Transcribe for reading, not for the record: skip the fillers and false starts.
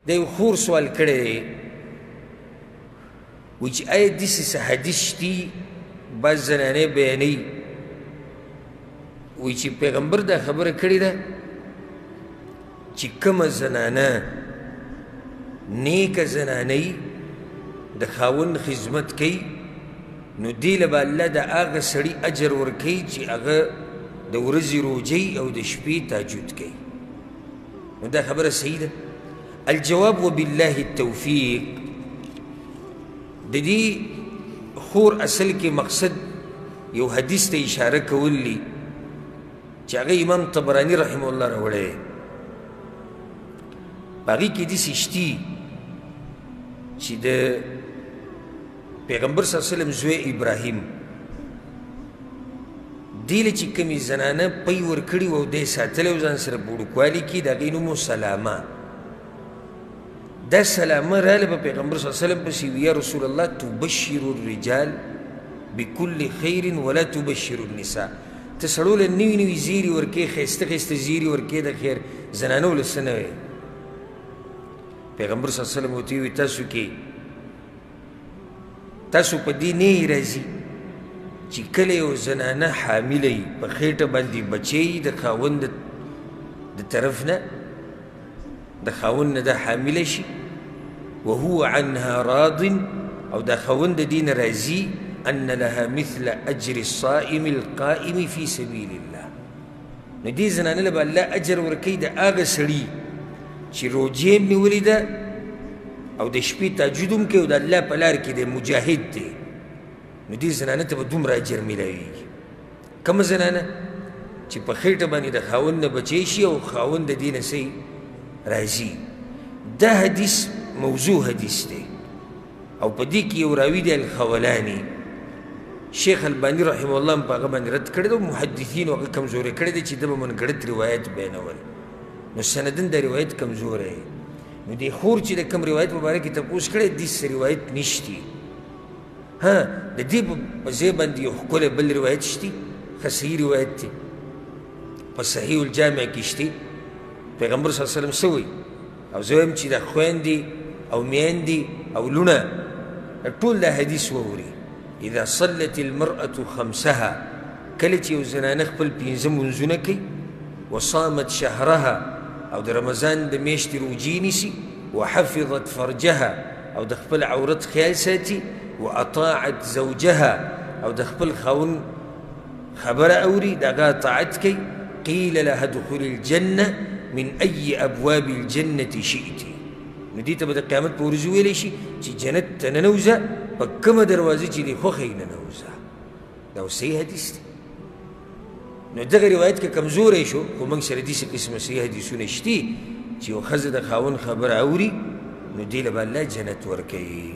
د یو خور سوال کړی دی، وایي چې آیا داسې څه حدیث شتي بعض زنانې بیانوي، وایي چې پیغمبر دا خبره کړې ده چې کومه زنانه نیکه زنانه وي د خاوند خدمت کوي نو دې له به الله د هغه سړي اجر ورکوي چې هغه د ورځې روژه او د شپې تهجد کوي. نو دا خبره صحیح ده؟ الجواب وبالله التوفیق. د دې خور اصل کې مقصد یو حدیث ته اشاره کول دي چې هغه امام طبراني رحمه الله راوړی. په هغې کې داسې شتي چې د پیغمبر صلی الله علیه وسلم زوی ابراهیم دې له چې کومې زنانه پی ورکړي وه او دی ساتلی و ځان سره په وړوکوالي کې، د هغې نوم و سلامه. دا سلامه راله په پیغمبر صلی الله علیه وسلم پسې وي، یا رسول الله تبشر الرجال بكل خیر ولا تبشر النساء. ته سړو له نوي نوي زیري ورکې، ښایسته ښایسته زیري ورکې د خیر، زنانو له څه نه وایې. پیغمبر صلی الله علیه وسلم ورته وویل تاسو کې تاسو په دې نه یې راځي چې کله یو زنانه حامله وي په خېټه باندې بچی وي د خاوند د طرف نه، د خاوند نه دا حامله شي، وهو عنها راض، او دا خاوند د دې نه راضي، ان لها مثل اجر الصائم القائم في سبیل الله. نو دې زنانه له به الله اجر ورکوي د هغه سړي چې روژې هم نیولې ده او د شپې تهجد هم کوي او د الله په لار کې دی، مجاهد دی. نو دې زنانه ته به دومره اجر میلاویږي. کومه زنانه چې په خېټه باندې د خاوند نه بچی شي او خاوند د دې نه څه راځي. دا حدیث موضوع حدیث دی او په دې کې یو راوي دی الخولاني، شیخ الباني رحمه الله هم په هغه باندې رد کړی دی او محدثینو هغه کمزوری کړی دی چې ده به منګړت روایت بیانول. نو سندن دا روایت کمزوری دی. نو دې خور چې د کوم روایت په باره کې تپوس کړی داسې روایت نشتي. ها د دې په ځای باندې یو ښکلی بل روایت شتي، ښه صحیح روایت دی، په صحیح الجامع کې شتي. پیغمبر صلی الله علیه وسلم څه وایي؟ او زه وایم چې دا خویندې او میندې او لوڼه ټول دا حدیث واوري، اذا صلت المرأة خمسها، کله چې یو زنانه خپل پنځه مونځونه کوي، وصامت شهرها، او د رمضان د میاشتې روژې نیسي، وحفظت فرجها، او د خپل عورت خیال ساتي، واطاعت زوجها، او د خپل خاوند خبره اوري، د هغه اطاعت کوي، قیل لها ادخلي الجنة من ای ابواب الجنة شئت. نو دې ته به د قیامت په ورځ وویلی شي چې جنت ته ننوځه په کومه دروازه چې دې خوښه یې ننوځه. دا اوس صحیح حدیث دی. نو دغه روایت که کمزوری شو، خو موږ سره داسې قسمه صحیح حدیثونه شتي چې یو ښځه د خاوند خبره اوري نو دې له به الله جنت ورکوي.